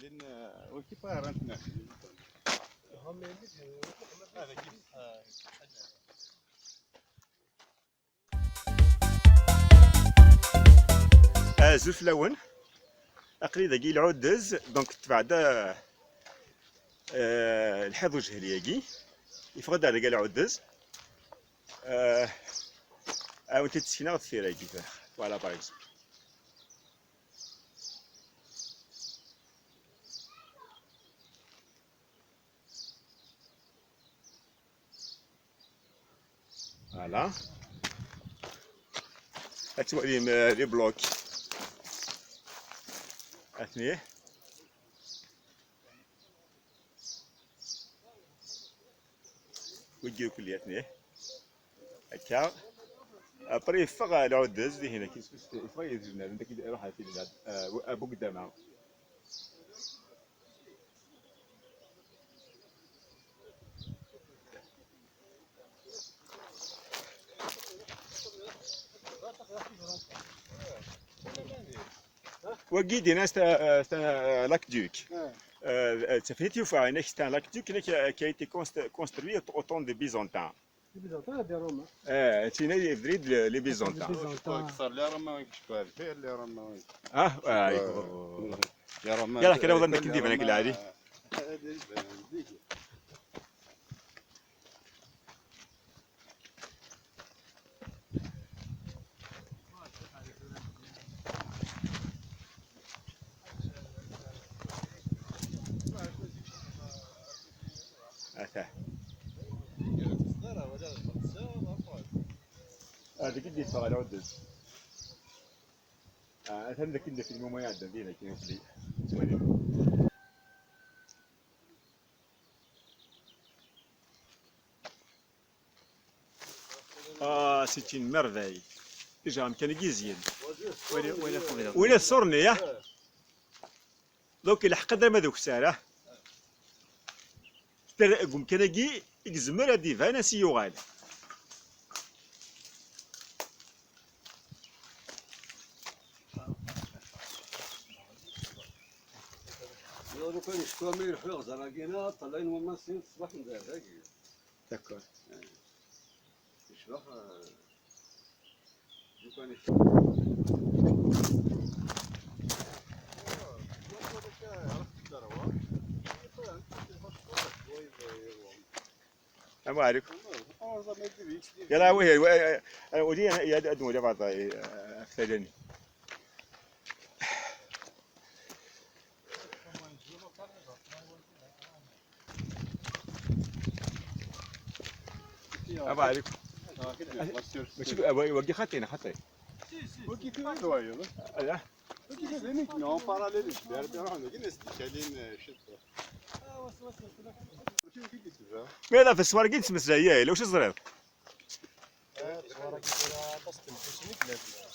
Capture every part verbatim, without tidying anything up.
لأن وكيف رانت ناخذ. Azul fell-awen. Aql-i dagi Lɛuddez, donc tebɛed, euh, euh, lḥiḍ ujehli-agi. Yeffeɣ-d ar dagi Lɛuddez. Euh, ad awen-t-id-sekneɣ deffir-agi. Voilà, par exemple. Voilà. Ad twalim, euh, les blocs. Atni. Wigi ukulli atni. Akka. Après, yeffeɣ Lɛuddez, dihin, akin, yeffeɣ yeznar, anda i iruḥ ɣer Tilmad, euh, Abu Gdama. Wagi, din, c'est un, c'est un, euh, l'aqueduc. Euh, ça fait, tu vois, c'est un aqueduc qui a, qui a été const-, construit au, au temps des Byzantins. Les Byzantins, des Romains. Eh, tina yebded les, les Byzantins. Les Byzantins. Iktar les Romains, iktar les Romains. Ah, ouais. Les Romains. Yalla, kra wala nekk d iban-ak lɛali. Ata. Ah, deg i d-yeffeɣ Lɛuddez. Ah, atan deg i d-yeffeɣ lmuma iɛeddan din akken uqli. Ttwali. Ah, c'est une merveille. Déjà, amkan-agi yezyen. Wali, wali aqbel. Wali ṣṣur-nni, ah? Donc, ilḥeq-d arma d ukessar, ah? Ter-, deg umkan-agi, i yezmer ad d-iban, ad s-yuɣal. Lukan yecfa mi yelḥu iɣzer-agi-na, ṭṭalayen wammas-in ṣṣbeḥ n dagi. D'accord. Yecbeḥ, eh, lukan yecfa. السلام عليكم. يلا، وي، وي، وي، وي، يا، يا، يا، يا، يا، يا، يا، السلام عليكم. ماشي، وي، وي، خاطينا، خاطي. وي، كيف هذا وايد؟ لا. وي، كيف هذا؟ نو، باراليل، بير، بير، هنا، كنا ستيكالين، شفت. Mais là, في السوار كي تسمس هي، لو شو صغير؟ آه، تصويرة كي دايرة أطاس تنفس اللي قلان فيها.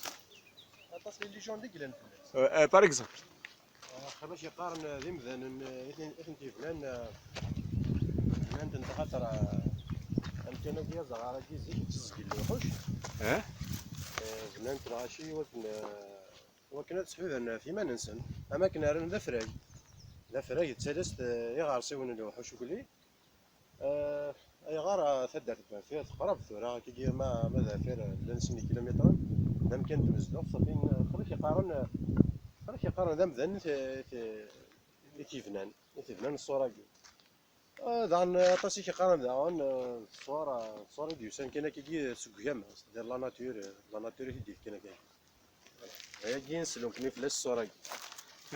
أطاس لي ليجوند اللي قلان فيها. آه، آه، par exemple. آه، خلاص يقارن ذي مذن، آه، إثن، إثن تيفلان، آه، بنان تنتخطر، آه، أمكان أبي أزغار أكي زيك تسجل الوحوش. آه؟ آه، بنان تراشي وزن، آه، وكنا تسحوذن في ما ننسن. أما كنا رن ذا فرق. ذا فرق تسلست، آه، يغار سيون الوحوش وكلي. آه، ayɣer, ah, taddart n Deffir teqreb tura, kiki ma, ma d Deffir, llan sin ikilumitra, d amkan n tmezduɣt, ṣafin, ah, xalak iqaren, ah, xalak iqaren d amdan i t-, i t-, i t-yebnan, i t-yebnan ṣṣura-agi. Ah, daɣen, ah, aṭas i k-iqaren daɣen, ah, ṣṣura, ah, ṣṣura i d-yusan kan akkagi seg ugama, c'est-à-dire la nature, ah, la nature i t-id-yefkan akkagi. Ayagi neslunken fell-as ṣṣura-agi.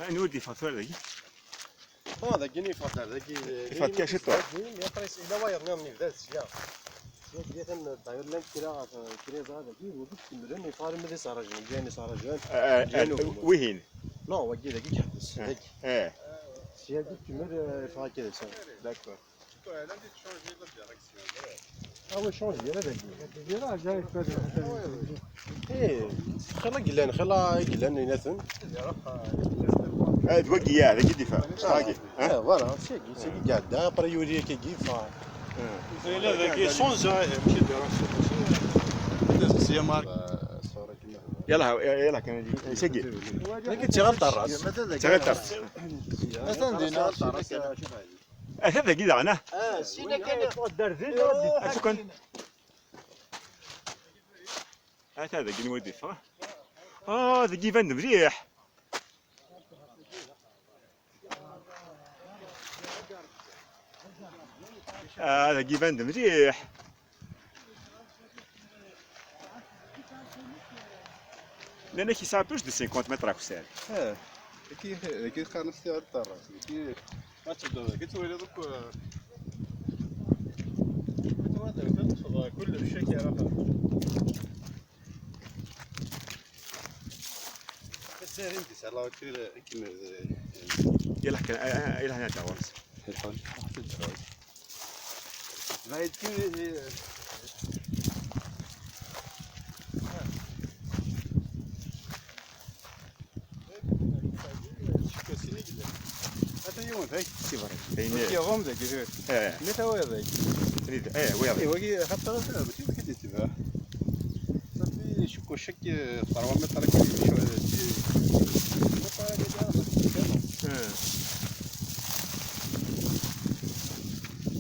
Anwa i d-yeffeɣ tura dagi? Ah, dagi i yeffeɣ-d ar dagi. Yeffeɣ-d kan ciṭuḥ. Dagi, mais après, yella wayeḍ nniḍen yebda d sya. Sya dagi atan ddayur llant kra ɣef, kra yeẓra dagi, wagi tkemmlen, yeffeɣ arma d iseɛrajen, dagi iseɛrajen. Eh, eh, eh, wihin? Non, wagi dagi yeḥbes, dagi. Eh. Sya dagi tkemmel, eh, yeffeɣ akka d sya. D'accord. Ah oui, change, il y en a des. Eh, xilla i yellan, xilla i yellan, yenna-ten. Eh, d wagi, ya, d wagi i d-yeffeɣ. Ah, wagi, eh? Eh, voilà, sagi, sagi i iɛedda, après yuli akkagi, fa. Yella dagi change, eh, mačči d. Sya Marc. Ṣṣura kima. يلا، يلا، كان يجي. يسقي. لكن تشغل طراس. تشغل طراس. مثلا دينا. هذا كذا انا. اه، سينا كان يقعد دردين. شكون؟ هذا كي نودي فا. اه، هذا كيفان مليح. آه، هذا كيفان مليح. لأن كيسعى plus de cinquante mètres راك ساهل. اه، كي، كي قال نفسي على الطراس، كي ما تبدا، كي تولي دوك، آه، كي تولي دوك، كل شيء كيعرفها. السير انت، الله كثير كيما. يلا كان، آه، آه، يلا هنا تعاون. الحال. بعيد كي. شكرا سيدي. حتى يوم ذاك. C'est vrai. كي يغوم ذاك. اه. متى هو ذاك؟ سنيد، اه، وي. ايوا، كي خاطر ماشي كي تتبع. صافي، شكون شك، trois mètres كاين شوية.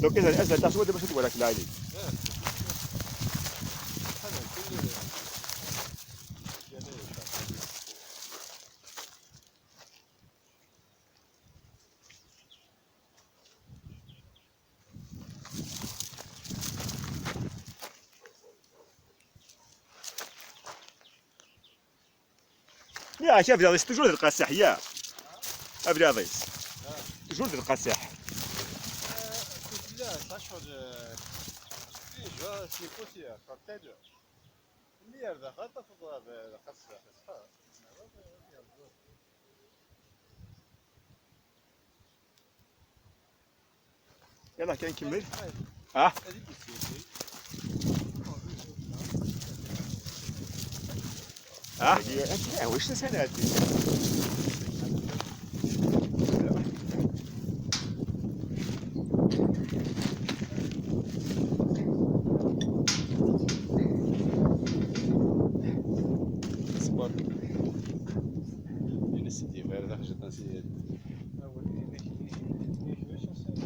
Donc إذا الأسئلة تاع سويد باش تقول لك العالي. ياك، أبليضيس toujours د القاسح، يا أبليضيس. Toujours د القاسح. لا، صح، شغل، آه، في جوا، في كوتي، آه، كارتيل. اللي يرضى خاطر تفضل هذا القاسح، صح. يلا كنكمل. اه. اه. اه، واش نسال هادي؟ سبور. ينسى ديما، هذا خرجت نسيت.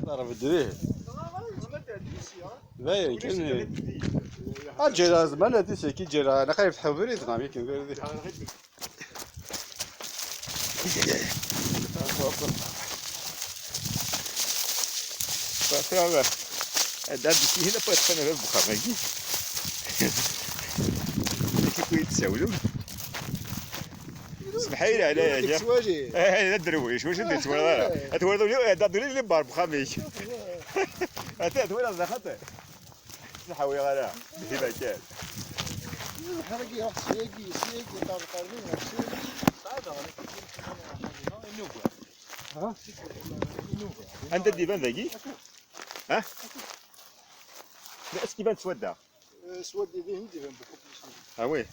ضرب الدريه. باين كان. اجي لازم انا تيسي كي جرى انا خايف تحول بريد غامي كي نقول. صافي، هذا الشيء هنا بغيت انا غير بخار هاكي. كي كنت تساولوا. سمحي لي عليا، يا. سواجي. ايه، لا درويش، واش ندير سواجي؟ اتولدوا لي، اتولدوا لي بار بخامي. اتولد زخطه. نحاول غير. ديما كان. الحرق يروح سياقي، سياقي، طار قرني، سياقي. صعيبة، ولكن كاين شي حاجة، إنه هو. ها؟ إنه هو. انت ديبان ذاكي؟ ها؟ لا، اسكي بان سودا. آه، سودا دي هندي بان بكل شيء. اه وي.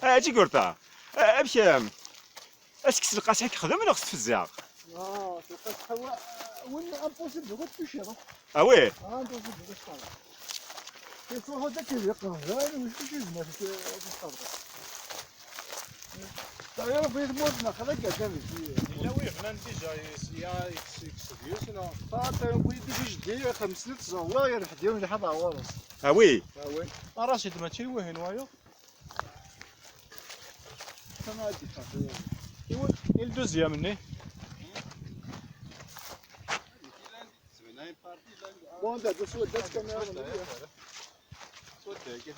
آه، اجي قرطة. آه، امشي. اسكس القاس هيك خدم ولا خص في الزاق؟ اه، القاس هو وين امبوسيبل هو تشيرو. اه وي. اه، امبوسيبل هو تشيرو. كيف هو ذاك اللي يقرا، لا، لا، مش كل شيء ما في، في الصبر. طيب، بغيت موتنا، خلاص قاعد نمشي. لا، وي، غنان ديجا يس-، يا يكس-، يكسب يوسنا. اه، طيب، بغيت ديجا جدي، خمس سنين تزوج، يا الحديد، ولا حدا عوارض. اه وي. اه وي. اه، رشيد، ماشي وين وايو؟ كما هادي صافي. ايوا، الدوزيام ني. بون، دا، دا، سوى، دا، كاميرا. سوى، دا، كيف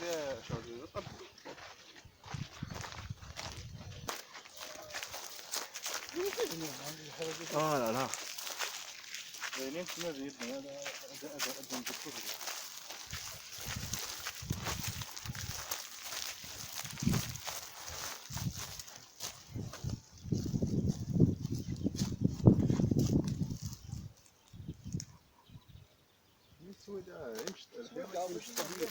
شغل؟ اه لا لا. زينين تما زيد، هذا، هذا، هذا، هذا نجيب كفري. السويدة، مش السويدة، مش السويدة.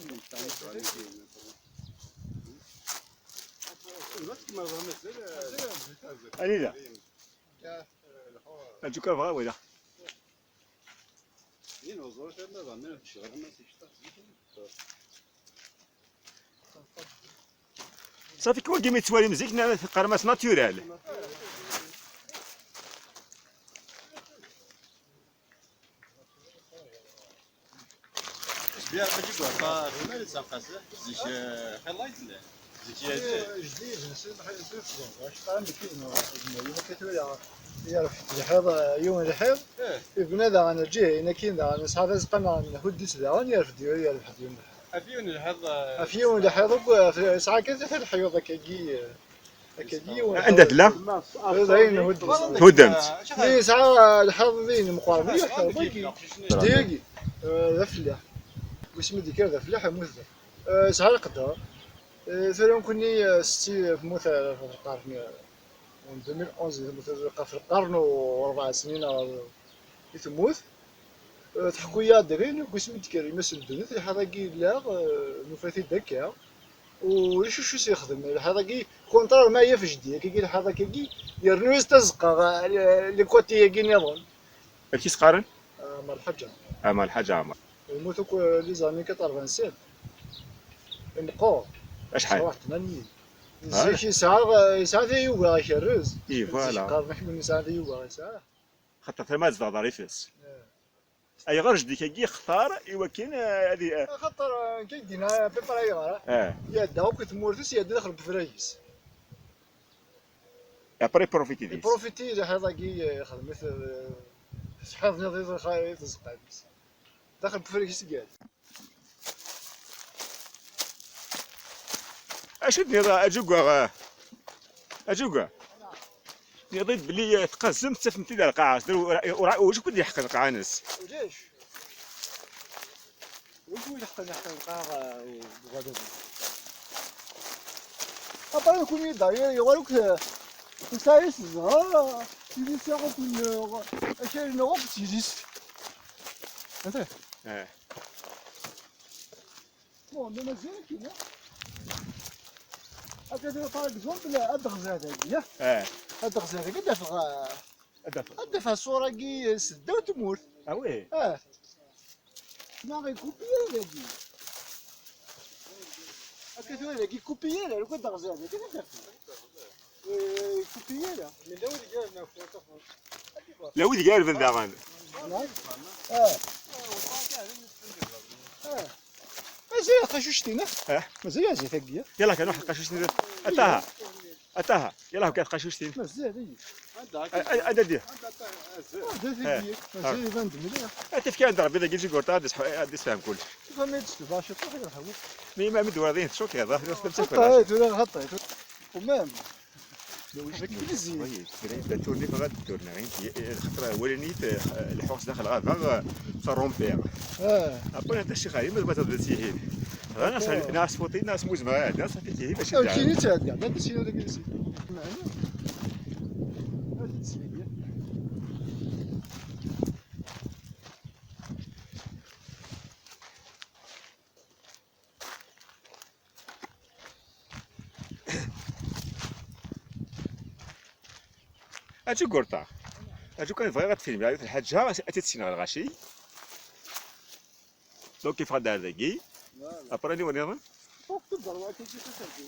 Anida? Aǧuka bɣa wala. Safi, wagi mi tettwalim zik, teqqarem-as naturel. Zik, eh, xilla yella. Zik, eh, zik, eh, zik. Jdid, nsen, nsen, nsen, acḥal n kif n, n, yella kif wala, yerfed lḥiḍ, eh, yiwen lḥiḍ, eh, yebna daɣen lǧiha-in akkin daɣen, nesɛa tazeqqa neɣ nhudd-itt daɣen, yerfed, yerfed yiwen lḥiḍ. Ɣef yiwen lḥiḍ, eh, ɣef yiwen lḥiḍ, akk, eh, yesɛa kan tlata leḥyuḍ akkagi, eh, Akkagi yiwen. Anda tella? D ayen huddeɣ. Thuddemt. Mi yesɛa lḥaḍ din meqqar mliḥ, wagi. Dagi, eh, d afellaḥ. Wismi d-yekker d afellaḥ, yemmut da. Eh, yesɛa leqder. Eh, tura nekkni, eh, setti temmut, eh, ɣef lqern, eh, en deux mille onze, temmut ɣef lqern u rebɛa snin, eh, i temmut. Eh, teḥku-yaɣ-d dayen, deg wasmi d-tekker yemma-s n ddunit, lḥiḍ-agi yella, eh, nufa-t-id akka. Ulac acu s-yexdem lḥiḍ-agi, contrairement i At Jeddi, akkagi lḥiḍ akkagi, yernu-yas tazeqqa, eh, le côté-agi nniḍen. Amek i s-qqaren? Ɛmer Lḥaǧ Ɛmer. Ɛmer Lḥaǧ Ɛmer. Yemmut akk, eh, les années quatre-vingt-sept. Imeqqer. Acḥal? Yesɛa waḥed tmanyin. Ah. Zik yesɛa, eh, yesɛa tayuga ikerrez. I, voilà. Zik qqaren akken yesɛa tayuga, yesɛa. Xaṭer tama ad zedɣeḍ ɣer ifes. Eh. Ayɣer jeddi-k-agi yextar i wakken, eh, ad i-, eh, axaṭer, eh, nekk ay d-yenna à peu près ayɣer, eh? Eh. Iɛedda akk i tmurt-is, iɛedda daxel n wefrag-is. Après, profiti deg-s. Iprofiti lḥiḍ-agi, eh, ixdem-it, eh, tḥiḍ-nni i tzeqqa-is. Daxel n wefrag-is i iɛedda. Acu d-nniḍ a Ǧugga? A Ǧugga? Nniḍ-id belli tqazzemt, tafemt-id ar lqaɛa. Ur, ur, ur, ur, ur d-yeḥqen lqaɛa-ines. Ulac. Ulac wi yeḥqen, yeḥqen lqaɛa, uh, uɣadab. Après, nekkni d'ailleurs, yuɣal akk, uh, tesɛa-yas zzher, tili tesɛa akk, uh, akal-nneɣ akk d tilist. Ata. Eh. Bon, mais mazal akkin, ha? Akka tura, par exemple, ad d-ɣzer dagi, ha? Eh. Ad d-ɣzer dagi, ad d-afeɣ, eh, ad d-afeɣ. Ad d-afeɣ ṣṣura-agi, eh, s ddaw tmurt. Ah oui? Eh. Neɣ ikupi yal dagi. Akka tura dagi, ikupi yal, lukan ad d-ɣzer dagi, ad d-afeɣ. Eh, ikupi yal. La wid igerben daɣen. Eh. Eh. Mazal taqacuct-in, ah? Eh? Mazal azal tagi, ah? Yalla kan, ruḥ taqacuct-in. Ataha. Ataha. Yalla kan taqacuct-in. Mazal, iyi. A, a, anda diha? Mazal tagi. Eh. Mazal iban-d mliḥ. Eh, tefka-d Rebbi dagi, Ǧugurṭa, ad isḥ-, ad isfehhem kullec. Tifam ad tecbeḥ ciṭuḥ, yerḥem. Mi, ma, mi d-wariḍ, tcukiḍ, ah, d amsakal. Xaṭi, tura xaṭi. Umam. Nekk d zzin. Tura yebda turni, bɣa ad d-turni. Xaṭer walin-iyi, eh, lḥuɣ s daxel ɣaba, eh, terrumpi. Ah. Après, netta ccix, ma tebɣa tebda tihin. Ɣa nas, nas fuṭi, nas muzma, nas fi tihin, mačči d. Kini ttɛedda, ma d-sina dagi d-sina. Meɛna. Ad d-sina. Acu gurṭa? Acu kan bɣiɣ ad tfilm, lḥaǧa ad tt-id-sinaɣ lɣaci. Donc yeffeɣ-d ar dagi. Voilà. Après, aniwa nniḍen? Fuk tedder wa kiki tasargi.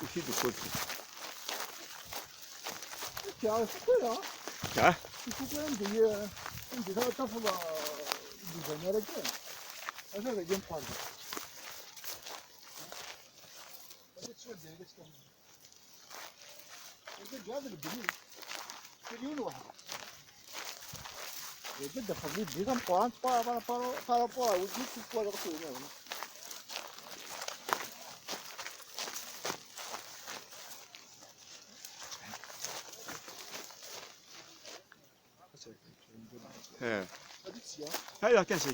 Isi d-ukud. Akka, fuk wala. Ha? Fuk wala, anda, anda tafeḍ, anda zan ara kan. Ata dagi meqqar. Ata teswadda, ata teswadda. Anda ǧǧiɣ ad lebni. Kul yiwen weḥd. Yebda daxel di bdi tameqqrant par, par, par, par rapport à wigi, tu vois, le retour, là. Eh. Haya, kasi.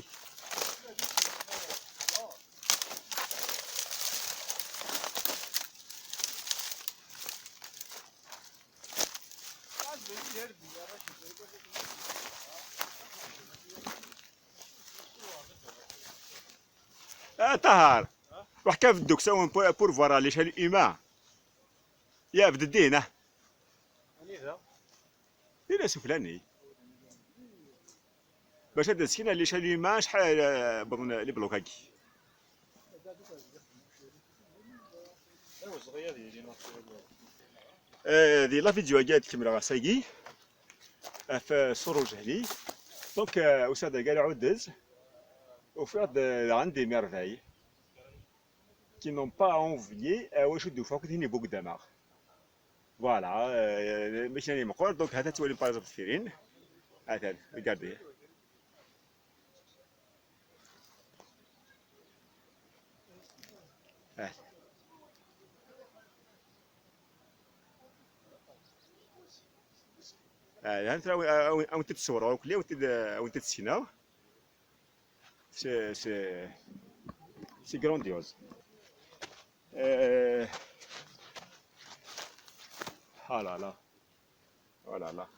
Ah, Tahar. Ruḥ kan beddu deg-s pour, pour voir les chaluts humains. Ya Beddeddin, ah. Anida? Dinna suflani. Bac ad d-skin les chaluts humains, acḥal, eh, wwḍen les blocs-agi. Eh, di la vidéo-agi ad kemmleɣ ass-agi ɣef, eh, Suru Jehli. Donc, eh, usiɣ-d agi ar Ɛudez, ufiɣ-d, eh, daɣen des merveilles qui n'ont pas envié, eh, wacu d-ufiɣ akk tin n Bugdamaɣ. Voilà, eh, mačči d ayen meqqren, donc ha-t-ad twalim par exemple deffir-in. Ha-t-an, regardez. Ah. Ah, ha-t-an, awi-, awi-, awi-t-id ṣewreɣ akk, awi-t-id, awi-t-id sekneɣ. C'est, c'est, c'est grandiose. Euh, ah là là. Oh là là.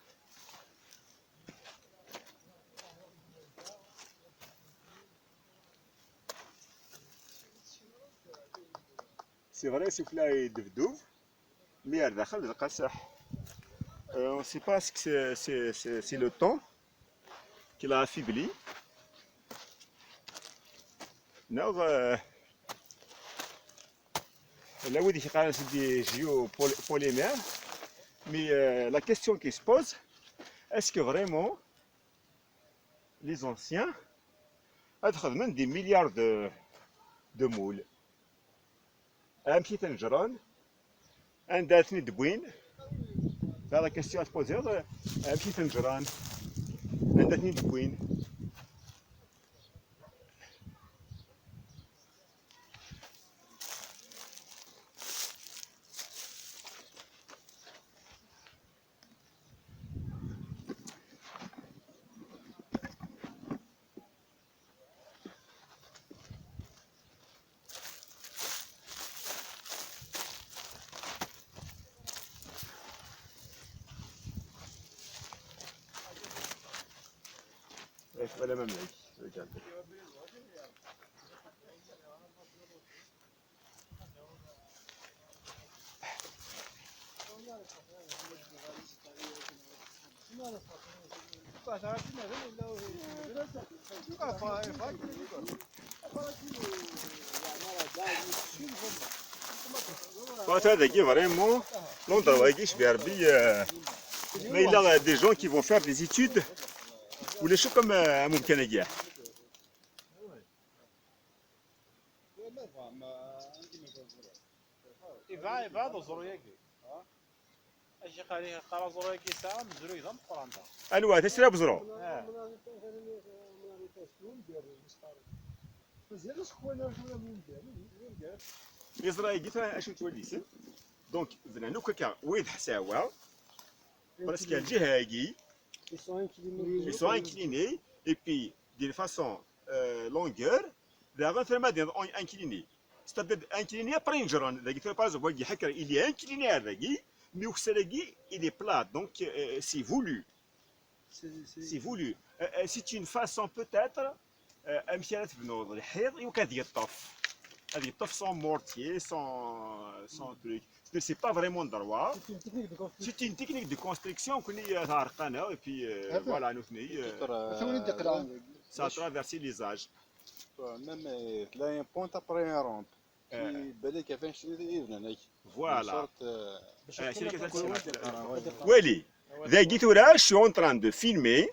C'est vrai, c'est là et de. Mais ar daxel d lqaseḥ. Euh, on sait pas ce que c'est, c'est, c'est, c'est le temps qui l'a affaibli. Neɣ, euh, la wid i yeqqaren c'est des géopolymères. Mais, euh, la question qui se pose, est-ce que vraiment les anciens ad xedmen des milliards de, de moules? Amek i ten-ǧran? Anda i ten-id-wwin? Ta la question ad tpoziḍ, amek i ten-ǧran? Anda i ten-id-wwin? Voilà, même là, regarde. Ata dagi vraiment l'endroit-agi yecbeḥ Rebbi, euh, ma yella des gens qui vont faire des études, ulac akk am, am umkan-agi. Yebɛed, yebɛed uẓru-agi. Acu yeqqar, yeqqar aẓru-agi yesɛa amezruy d ameqqran da. Anwa, tasra n uẓru? Ah. Iẓra-agi tura acu yettwalisen? Donc, bnan akk akka, wid ḥsawa, presque lǧiha-agi, ils sont inclinés. Ils sont inclinés, et puis, d'une façon, euh, longueur, daɣen tura ma d-, incliné. C'est-à-dire incliné après une ronde. Dagi, par exemple, wagi, il est incliné, dagi, mais ukessar-agi, il est plat, donc, euh, c'est voulu. C'est, c'est voulu. Euh, euh, c'est une façon peut-être, euh, amek ara tebnuḍ lḥiḍ, i wakken ad yeṭṭef. Ad yeṭṭef sans mortier, sans, sans truc. C'est, c'est pas vraiment droit. C'est une technique de construction. C'est une technique de construction qu'on y a, et puis, euh, voilà, nous, euh, ça a traversé les âges. Même, euh, là, il y a un pont après un rampe. Qui, euh, balai qui fait une, une, une, voilà. Une sorte, euh, euh, c'est le cas de... Wali, dagi tura, je suis en train de filmer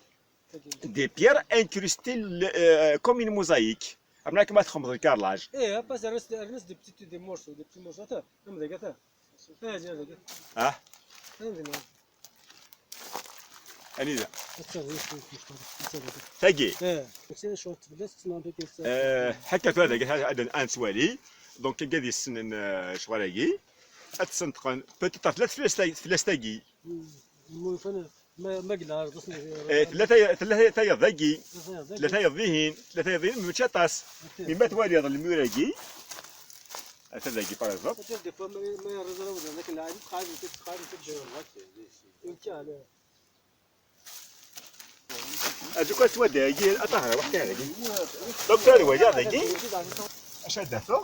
des pierres incrustées, euh, comme une mosaïque. Rnak ma txemmeḍ le carrelage. Eh, pas, reste, reste des petits, des morceaux, des petits morceaux. Attends, non, mais regarde, attends. Ah. Anida? Tagi. Eh, ḥaca tura dagi ad nettwali. Donc, agi ad yessnen, eh, ccɣel-agi. Ad t-sneṭqen. Peut-être tella teflest-agi. Ma, ma yella ɣer ɣur-sen, eh, tella tayeḍ dagi, tella tayeḍ dihin, tella tayeḍ dihin, mačči aṭas. Mi ma twaliḍ lmur-agi, ata dagi, par exemple. Des fois, ma, ma yerreẓ ara wedrar, akken lɛali, tqaɛed, tqaɛed, tqaɛed. Ad tkun twada-agi, a Ṭaher, waḥd kan dagi. Donc, ad waliɣ dagi. Acu ad d-afeɣ?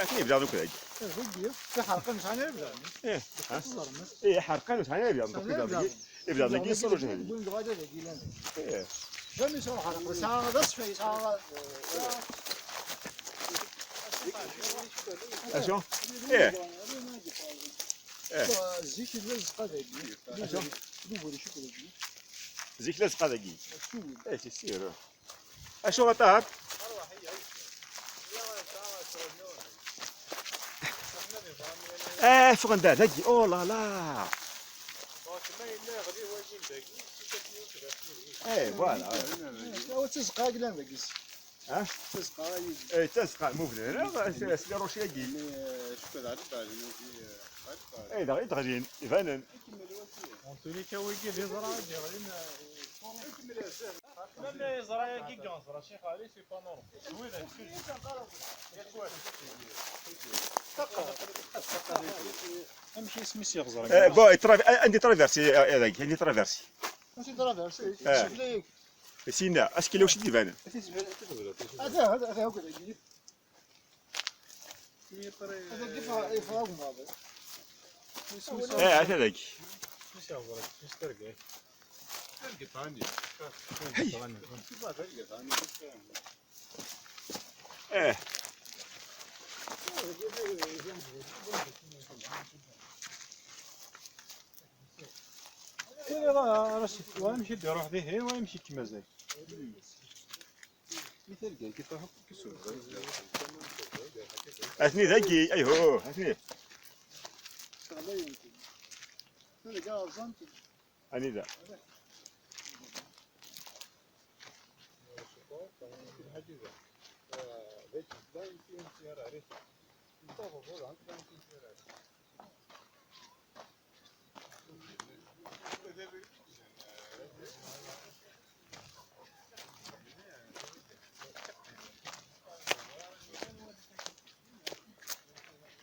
Akken yebda akk dagi. Dagi, iḥerqen sɛan ara bdan. Ih, ha? Teẓrem. Ih, iḥerqen sɛan ara bdan. Sɛan ara bdan. Ibda dagi, yesruǧ hadi. Wwin-d ɣada dagi llan. Ih. Jamais sɛan ḥerq. Sɛa d asfay, sɛa. Acu? Ih. Ih. Zik yella zzqa dagi. Acu? D ugur icuk dagi. Zik la zzqa dagi. Acu? Ih, c'est sûr. Acu a Ṭaher? Eh, ffɣen-d ar dagi. Oh là là. Eh, voilà. Awa d tazeqqa i yellan dagi. Ah? Tazeqqa, eh, tazeqqa, mubnana, c'est, c'est les rochers-agi. Eh, daɣ i d-ɣlin, ibanen. En tous les cas, wigi d iẓra i d-yeɣlin, eh, même les iẓra-agi n Ǧanẓra, Ccix Ali, c'est pas normal. Wid d amek isem-is yeɣẓra? Eh, bon, trav-, eh, andi traversi, eh, dagi, andi traversi. Andi traversi, eh. Sinna, askil wi d-ibanen. Hada, hada, hada, akk dagi. Hada, yeffeɣ, yeffeɣ agemmaḍ. Eh, ata dagi. Eh. Wala, rah, rah, wa amek i d-iruḥ dihin, wa amek i k-mazal. Atni dagi, ayhuh, atni. Anida?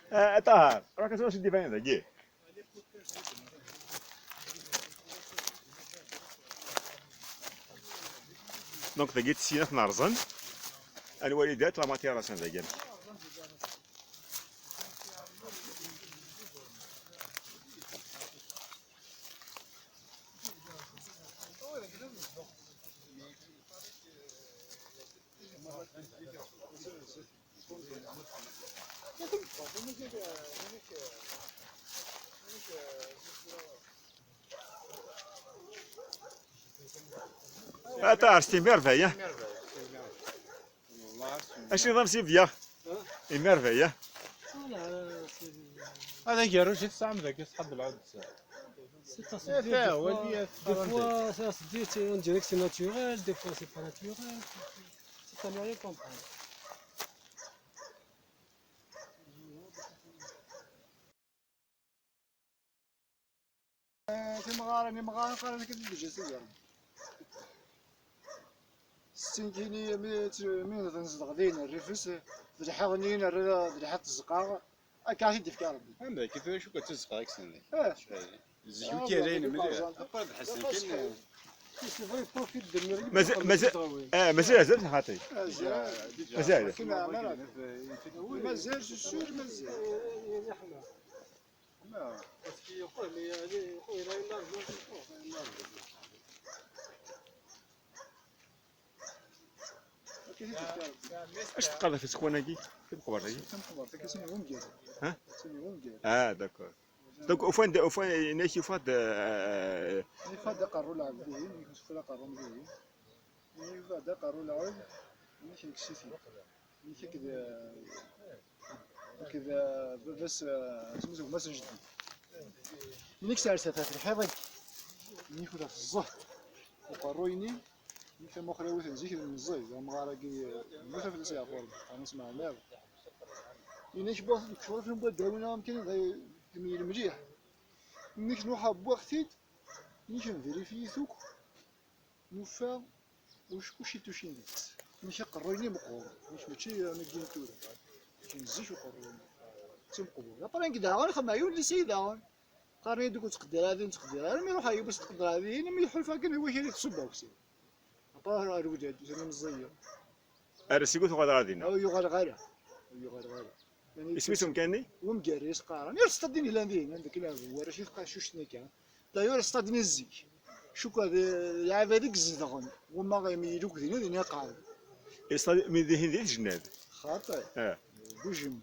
Ah, a Ṭahar, ruḥ kan tura s-d-ibanen dagi. Donc, dagi tsinat nerẓen. Ad nwali dat la matière asen dagi. A Ṭahar, c'est merveille, hein? Acu yeḍran s yibya? Imerveille, hein? Ad agerruj i tesɛam dagi, ṣḥab lɛud. C'est pas, des fois, des fois, ça se dit, c'est, on dirait que c'est naturel, des fois, c'est pas naturel. C'est à ne rien comprendre. Eh, timɣarin, imɣaren qqaren akken d lǧaziya. Ssin kini mi, mi nezdeɣ din rrif-is, d lḥiḍ-nni nerra, d lḥiḍ tzeqqa, akka i t-id-ifka Rebbi. Am d akken tura cukka d tzeqqa i yessen. Eh. Zik ur k-yalayen mliḥ. Après d Ḥasan kan. Mazal, mazal, eh, mazal azal xaṭi. Mazal. Mazal, c'est sûr, mazal. Parce que يقول لي يعني يقول لي لا، لا، لا. Acu teqqar ɣef tsekwan-agi? Timeqbert-agi? Timeqbert-agi, sin wungal. Ha? Sin wungal. Ah, d'accord. Donc, ufan-d, ufan, inek yufa-d, euh, yufa-d aqerru lɛebd dihin, yufa aqerru dihin. Yufa-d aqerru lɛebd, inek yekkes-it-id. Nekk akked, akked, eh, baba-s, eh, isem-is gma-s n jeddi. Nekk sers ɣef lḥiḍ-agi. Nekk ula teẓẓeh uqerruy-nni. Nekk tamuxrawit n zik d meẓẓiy, d amɣar-agi, eh, yemmut fell-as Yeɛqub, qqaren-as Meɛmar. Nekk wwiɣ-t deg ccɣel n waddawen-a amkan d imyil mliḥ. Nekk nruḥ wwiɣ-t-id, nekk nvérifiye-t akk. Nufa uckuc i tucin deg-s. Nekk aqerruy-nni meqqer, nekk mačči anagi n tura. Nekk n zik uqerruy-nni. D timeqbur. Après nekk daɣen xedmeɣ yiwen n lisay daɣen. Qqaren-iyi-d ur ttqeddir ara din, ttqeddir ara, mi ruḥeɣ yiwwas ttqeddir ara din, mi ḥulfaɣ kan d wakal i tṣubba aksin. Après rewlad, ussan imeẓẓiyen. Ar seg ur tuɣaleɣ ara dinna. Ur yuɣaleɣ ara. Ur yuɣaleɣ ara. Isem-is umkan-nni? Wemger i s-qqaren. Yal stad din yellan din, anda kien warrac i tqacuct-nni kan. D'ailleurs, stad-nni zik. Cukkeɣ d lɛibad i izedɣen. Wamma imi iluk din, din iqeɛɛed. Stad mi dihin di tejnad. Xaṭi. Eh. Bujim.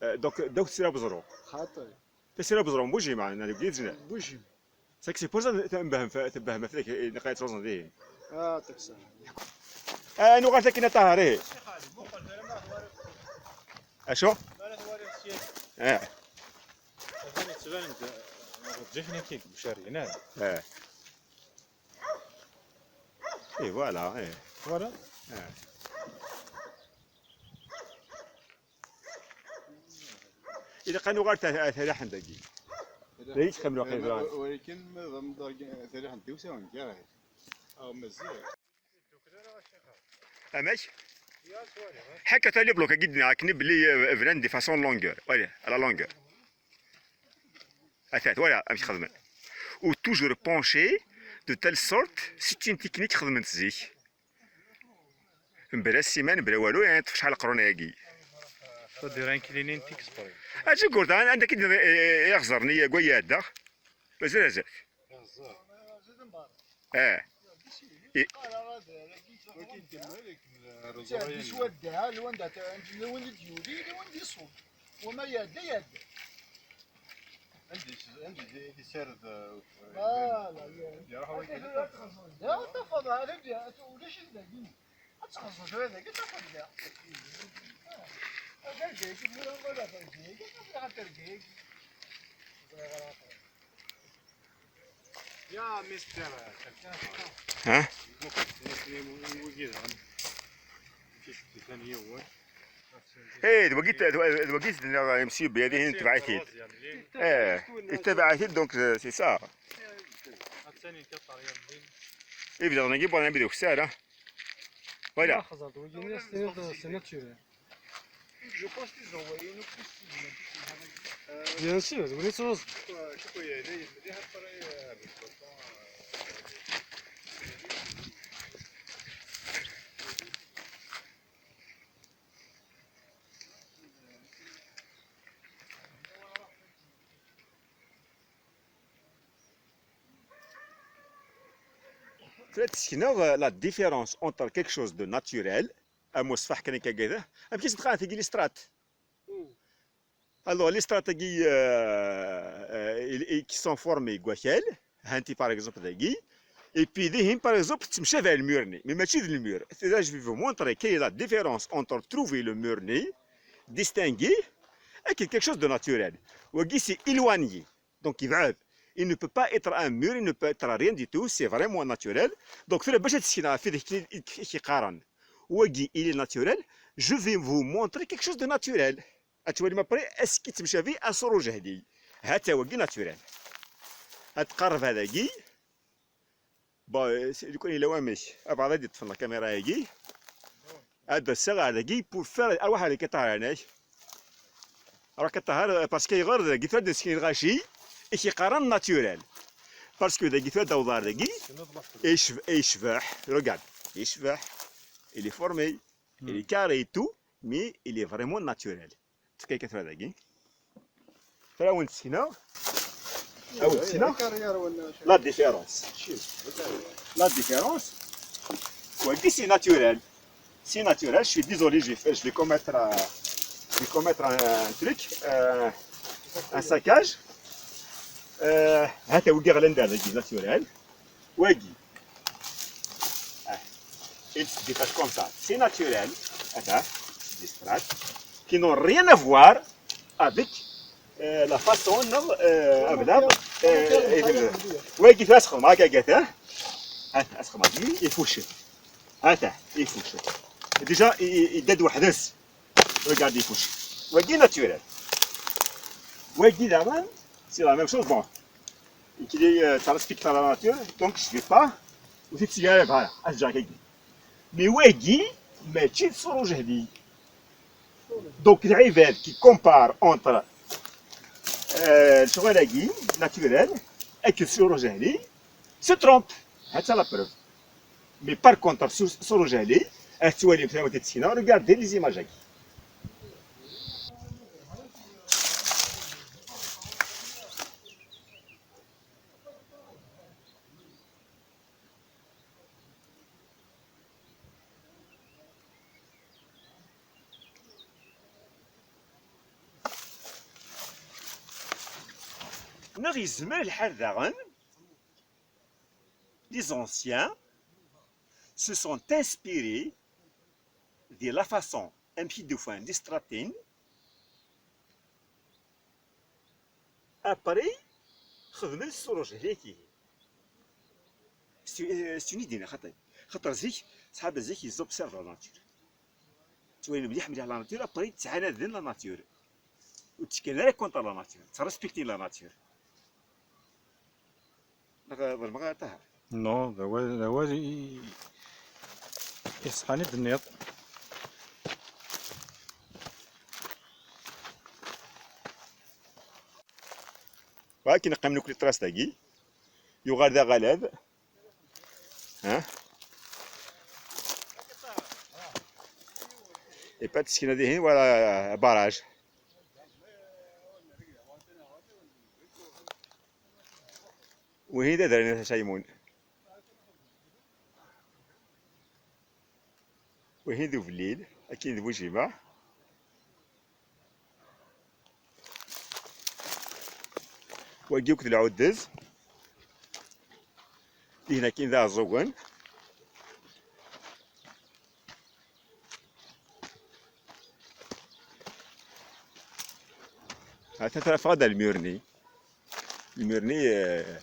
Eh, donc, donc, Sira Beẓru. Xaṭi. Tasira Beẓru, Bujim, ɛni, deg tejnad. Bujim. C'est que c'est pour ça que tembehmem f-, tembehmem f-, ilaq ad truẓem dihin. Ah, taksar. Ah, nuɣal akken a Ṭahar, ihi. Acu? Eh. Atan yettban-d, eh, ǧǧiḥen-ik-id Bucari, neɣ? Eh. Eh, voilà, eh. Voilà. Ilaq ad nuɣal ta-, taraḥen dagi. Dagi txemleɣ qibla. Walakin ma d amḍar taraḥen d iwsawen kan. Aw, mazal. Amek? Ḥaka tali bloc-agi d-nniɣ akken belli, euh, bnan de façon longueur. Voilà, à la longueur. Atat, voilà, amek xedmen. Ou toujours penché de telle sorte, c'est une technique xedment zik. Mebla ssiman, mebla walu, eh, ṭṭef acḥal qrun-agi. Ça dirait un clinique exprès. Acu gurda, anda k-id-, eh, eh, iɣẓer-nni, eh, gwa iɛedda. Mazal azal. Eh. I- Wadda, lwanda, lwanda yuli, lwanda yṣub. Wama yadda, yadda. Anda is-, anda is-, isared, uh, Voilà, ya. Iruḥ wagi. Ya, tafeḍ, ulac-it dagi. Ad txeẓẓeḍ tura dagi, tafeḍ da. Ad tergagi, tura wala tergagi, ad tergagi. Ya, mister, ha? Wagi daɣen. Kif kif, yiwen. Eh, d wagi, d, d wagi d-nniɣ M C B, ad ihin tbeɛ-it-id. Eh, itabeɛ-it-id, donc, euh, c'est ça. Attan kan ṭeryan din. Ibda dagi, bon, ibda ukessar, hein. Voilà. Xẓer-d, wagi, c'est, c'est naturel. Je pense qu'ils ont envoyé une piste. Bien sûr, d win yettruẓen. Tura ad d-sekneɣ, euh, la différence entre quelque chose de naturel, am uṣfaḥ kan akka, amek i s-nqan tigi, les strates. Alors, les strates-agi, euh, euh, i, i, qui sont formés deg wakal, hanti par exemple dagi, et puis dihin par exemple ttemcabi lmur-nni, mais mačči d lmur. C'est-à-dire, je vais vous montrer quelle est la différence entre trouver le mur-nni, distinguer, et quelque chose de naturel. Wagi c'est éloigné, donc yebɛed. Il ne peut pas être un mur, il ne peut être rien du tout, c'est vraiment naturel. Donc, tura bac ad d-sekneɣ ɣef wid i k-iqqaren wagi il est naturel, je vais vous montrer quelque chose de naturel. Ad twalim après, est-ce que yettemcabi asurujehdi? Ha-t-a wagi naturel. Ad tqerreb ar dagi. Bon, euh, c'est, lukan yella wamek, abɛaḍ ad yeṭṭfen la caméra-agi. Ad d-aseɣ ar dagi pour faire, arwaḥ ar dagi, ṭaher-anek. Arwaḥ a ṭaher, euh, parce que ayɣer dagi tura ad d-nesken lɣaci i k-iqqaren naturel. Parce que dagi tura ad d-awḍeɣ ar dagi, icb-, icbeḥ, regarde, icbeḥ, il est formé, il est carré et tout, mais il est vraiment naturel. Tefka kan tura dagi. Tura ad wen-d-sekneɣ. Ad wen-d-sekneɣ. La différence. La différence. Wagi c'est naturel. C'est naturel. Je suis désolé, je vais faire, je vais commettre un, je vais commettre un truc, euh, un saccage. Euh, ha-t-a wagi ɣlan-d ar dagi, naturel. Wagi. Ah. Il se détache comme ça. C'est naturel. Attends. Des strates qui n'ont rien à voir avec, euh, la façon, non, euh, avec la, euh, wagi, tu vois, c'est comme ça, hein. Attends, c'est comme ça. Il faut chier. Attends, il faut chier. Déjà, il, il, il date. Regarde, il faut chier. Wagi naturel. Wagi, là, c'est la même chose. Bon. Et qu'il est, euh, ça respecte la nature, donc je vais pas. Vous êtes, voilà, à ce genre. Mais wagi, mačči d surujehdi. Donc, les gens qui comparent entre, euh, le surujehdi naturel et le surujehdi se trompent. C'est la preuve. Mais par contre, sur, sur le gelé, actuellement, regardez les images. Neɣ yezmer lḥal daɣen, les anciens se sont inspirés de la façon amek i d-ufan les strates-in, après xedmen s uruj-agi. C'est, euh, c'est une idée, xaṭi. Xaṭer zik, Ṣṣḥaba zik ils observent la nature. Ttwalin mliḥ mliḥ la nature, après ttɛanaden la nature. Ur ttekkin ara contre la nature, ttrespektin la nature. Neɣ ḍelmeɣ a Ṭaher? Non, d awal, d awal i, i, iṣeḥḥan i d-tenniḍ. Wa akken iqqim nekni ṭṭras dagi, yuɣal d aɣalad. Hein? Et pas de skinet dihin, voilà, barrage. Wihin d adrar n Saymun. Wihin d ubellil, akin d Bujima. Wagi akk d lɛuddez. Dihin akkin d Iɛeẓẓugen. Ha-t-an tura ffɣeɣ-d ar lmir-nni. Lmir-nni, eh,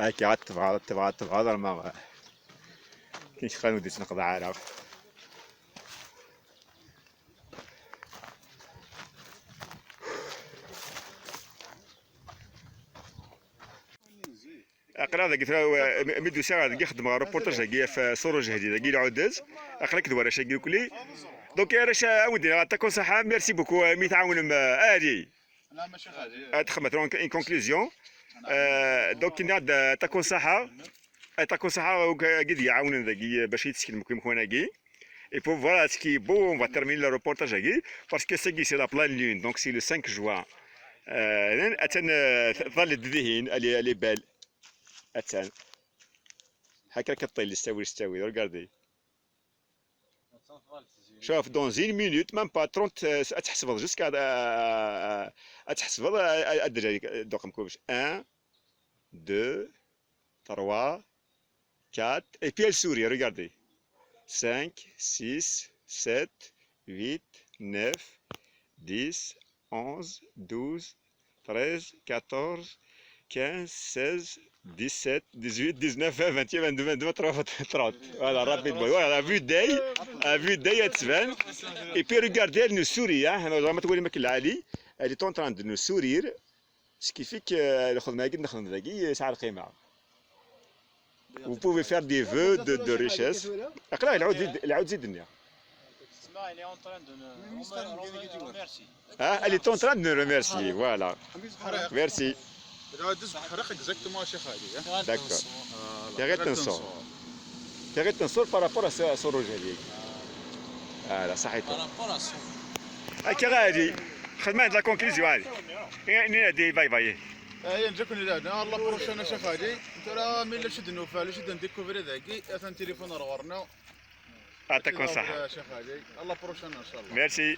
akka ad tebɣeḍ, ad tebɣeḍ, ad tebɣeḍ, arma, eh, akken kra ur d-ittneqḍaɛ ara. Aql-aɣ dagi tura, eh, mi, mi d-usiɣ dagi xeddmeɣ reportage dagi ɣef, eh, Soro Jehdi dagi lɛudez. Aql-ak d warrac-agi ukli. Donc, arrac, eh, a wen-d-iniɣ, ṭakum ṣaḥa, merci beaucoup, eh, mi tɛawnem, eh, Ali. Ad xedmeɣ tura une conclusion. Euh, donc, nniɣ-d, euh, ṭakum ṣaḥa. Euh, ṭakum ṣaḥa, euh, agi d-iɛawnen dagi, euh, bac ad yi-d-tesseknem akk imukan-agi. Et puis voilà, ce qui est beau, on va terminer le reportage agi, parce que c'est, c'est la pleine lune, donc c'est le cinq juin. Euh, atan, euh, ḍallet dihin, elle est, elle est belle. Atan. Hakka ad teṭṭil, s ttawil, s ttawil, regardez. Cuf, dans une minute, même pas trente, euh, ad tḥesbeḍ jusqu'à, euh, ad tḥesbeḍ, euh, ad d-rreɣ, euh, donc, comme un, deux, trois, quatre, et puis elle sourit, regardez. Cinq, six, sept, huit, neuf, dix, onze, douze, treize, quatorze, quinze, seize, dix-sept, dix-huit, dix-neuf, vingt, vingt et un, vingt-deux, vingt-trois, vingt-trois, trente. Voilà, rapidement. Voilà, à vue d'œil, à vue d'œil, elle se vend. Et puis regardez, elle nous sourit, hein. Alors, elle est en train de nous sourire. Ce qui fait que, euh, le khidma-agi, le khidma dagi, c'est le khidma. Vous pouvez faire des vœux de, de richesse. Aql-aɣ lɛud, lɛud zid-nni. Isma, il est en train de nous remercier. Ah, elle est en train de nous remercier, voilà. Merci. Lɛud zid ḥriq exactement, Cheikh Ali, hein. D'accord. Voilà. Tiɣilt n Ṣṣur. Tiɣilt n Ṣṣur par rapport à ce, à ce rouge. Voilà, صحيتو. Par rapport à ça. Akka ɣa Ali. Xedmeɣ la conclusion, Ali. Ni, ni, di, bye bye. Aya, nǧakun ila da, la prochaine, Cheikh Ali. Tura mi la cid nufa, la cid ndécouvrir dagi, atan téléphone ar ɣur-neɣ. Ṭakum ṣaḥa. Cheikh Ali, la prochaine, inchallah. Merci.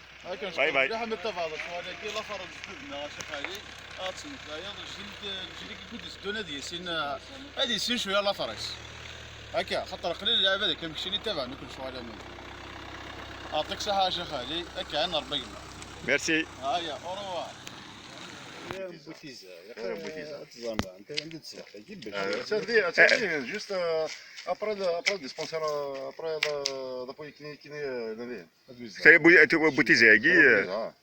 Bye bye. Ḥmed Tabaḍa, Cheikh Ali, la faṛed tudna, Cheikh Ali. Ad tneflayeḍ, jil, jil i kud-iteddun ad yissin, ad yissin cwiya later-is. Akka, xaṭer qlil lɛibad akka mkeččin i tabaɛ nekk lecɣal-agi. Aɛṭik ṣaḥa a Cheikh Ali, akka ɛin Ṛebbi gma. Merci. Aya, au revoir. Ya Butiza, ya Butiza. Ad tẓamma, anta anda d-teslex, tagi bac. Euh, ça dit, ça dit, juste, euh, après le, après le dispensaire, euh, après la, la polyclinique, euh, la ville. Ad tuzza. Butiza-agi, euh, Butiza, ah.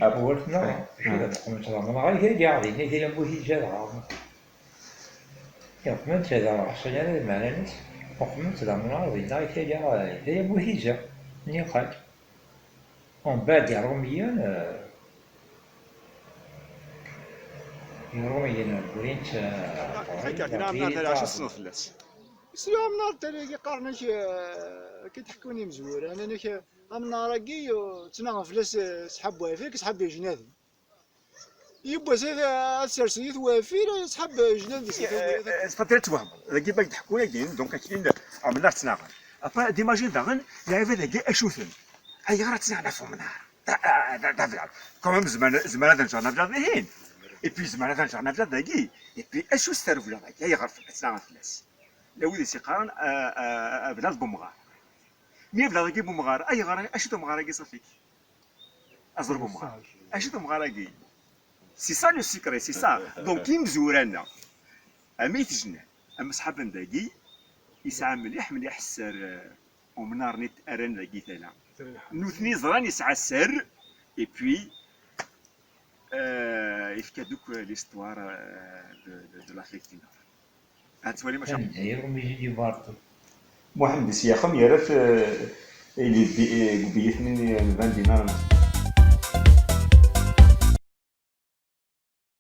Awal-nneɣ, mačči d aqemmec d amnaṛ i tirga din, i tira n Buhija dɣa. Aqemmec d amnaṛ, ḥṣan ara d lmeɛna-ines, aqemmec d amnaṛ dinna i tira, i tira n Buhija, nniɣ-ak. Umbeɛd Iṛumiyen, eh, Iṛumiyen wwin-t, eh, akka, din amnaṛ tala ɛac sneɣ fell-as. Isla amnaṛ tala-agi qqaren-ak, eh, akka i d-ḥekkun imezwura, nnan-ak, eh, amnaṛ-agi, eh, ttnaɣen fell-as, eh, ṣṣḥab wafir, ṣṣḥab ijnaden. Yiwwas ad, ad sersen yit wafir, ṣṣḥab ijnaden di s-, eh, eh, c'est-à-dire ad twehmeḍ. Dagi ma d-ḥekkun-agi, donc, akin amnaṛ ttnaɣen. Après, d'imagine daɣen, lɛibad-agi acu-ten? Ayɣer ad ttnaɣen ɣef umnaṛ? Da, da, da, da, da. Quand même, zemren, zemren ad nǧer nabjad dihin. Et puis, zemren ad nǧer nabjad dagi. Et puis, acu s tarewla dagi? Ayɣer ad ttnaɣen fell-as? La wid i s-iqqaren, euh, euh, abnad n umɣar. Mi abnad-agi n umɣar, ayɣer, acu d umɣar-agi ṣafi-k? Aẓrem umɣar. Acu d umɣar-agi? C'est ça le secret, c'est ça. Donc, imezwura-nneɣ, am ay tejnan, am ṣḥaben dagi, Yesɛa mliḥ mliḥ sser, eh, umnar-nni ara n dagi tala. Nutni ẓran yesɛa sser, et puis, eh, yefka-d akk l'histoire, eh, de, de, de l'Afrique du Nord. Ad twalim acu. Anda i Romégie du Varto? Muḥend Isyaxem yerra-t, eh, il est bi-, eh, biyetni n Van Dinar.